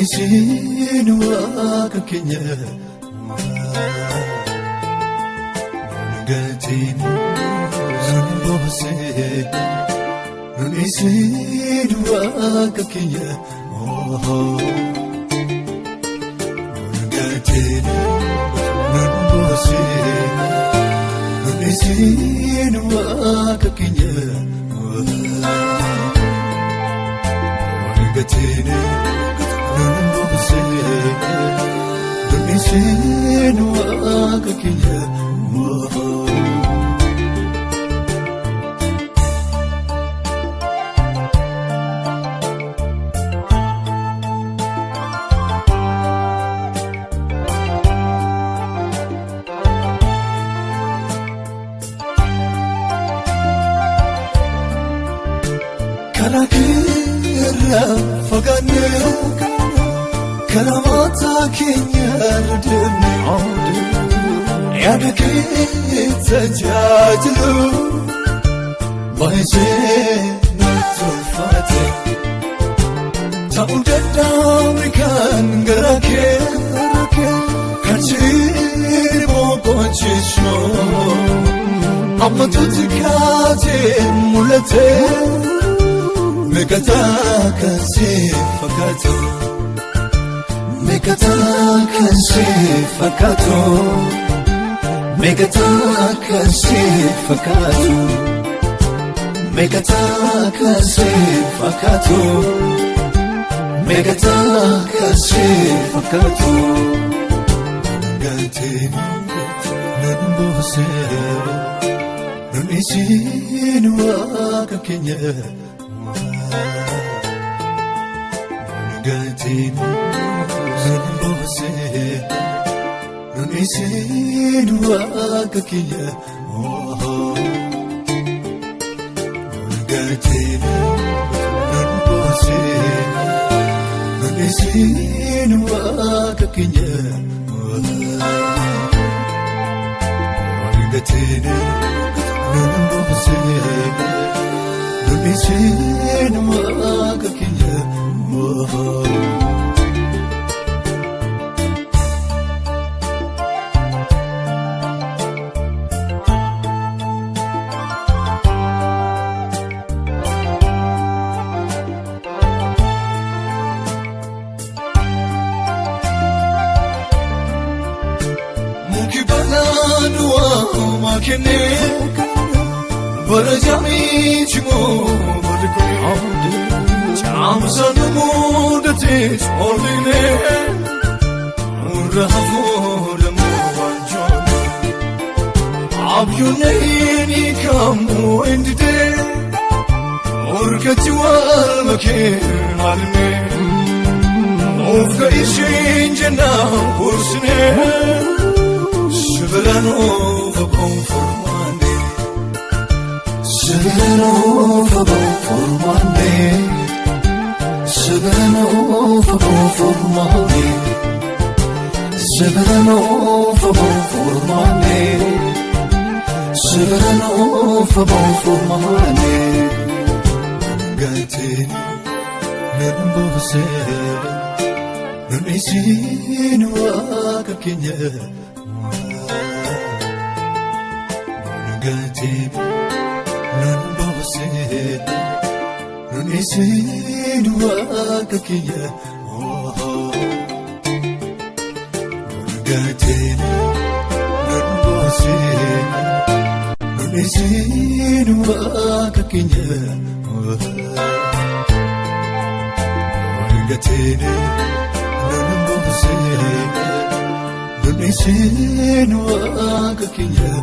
Nun waaqa keenya. Nun gatiin nun boosee. Nun waaqa keenya. Nun gatiin nun boosee. Nun waaqa keenya. Nun gatiin nun boosee. Nun waaqa keenya. Karaa keerra fagaanne karaa mataa keenya irra deemne yaada kee tajaajilu baay'ee nutti ulfaate ta'uu danda'ame kan gara kee kan si boqochiisu amma tuuti kaatee mul'ate. Meeqataa kan si fakkaatu, meeqataa kan si fakkaatu, meeqataa kan si fakkaatu, meeqataa kan si fakkaatu, meeqataa kan si fakkaatu. Gatiin nun boosee, nun isin waaqa keenya. Gatiin nun boosee, nun isin waaqa keenya. Nun gatiin nun boosee, nun isin waaqa keenya. Nun gatiin nun boosee, nun isin waaqa keenya. Muki balaa du'aa maakennee bara jaamii cimoo barri kun. Caamsaan mudatee coollee murra hafuura muwaanjoon abjuunni kamuu indidee morkatti wal makee maalnee of ga'isheen jennaan gorsinee sibiraan of abbaan furmaanee sibiraan of abbaan furmaanee. Sebrano formane, sebrano formane, sebrano formane. Gatiin nun boosee, nun isin waaqa keenya. Nun gatiin nun boosee. Nun isin waaqa keenya. Nun gatiin nun boosee, nun isin waaqa keenya. Nun gatiin nun boosee, nun isin waaqa keenya.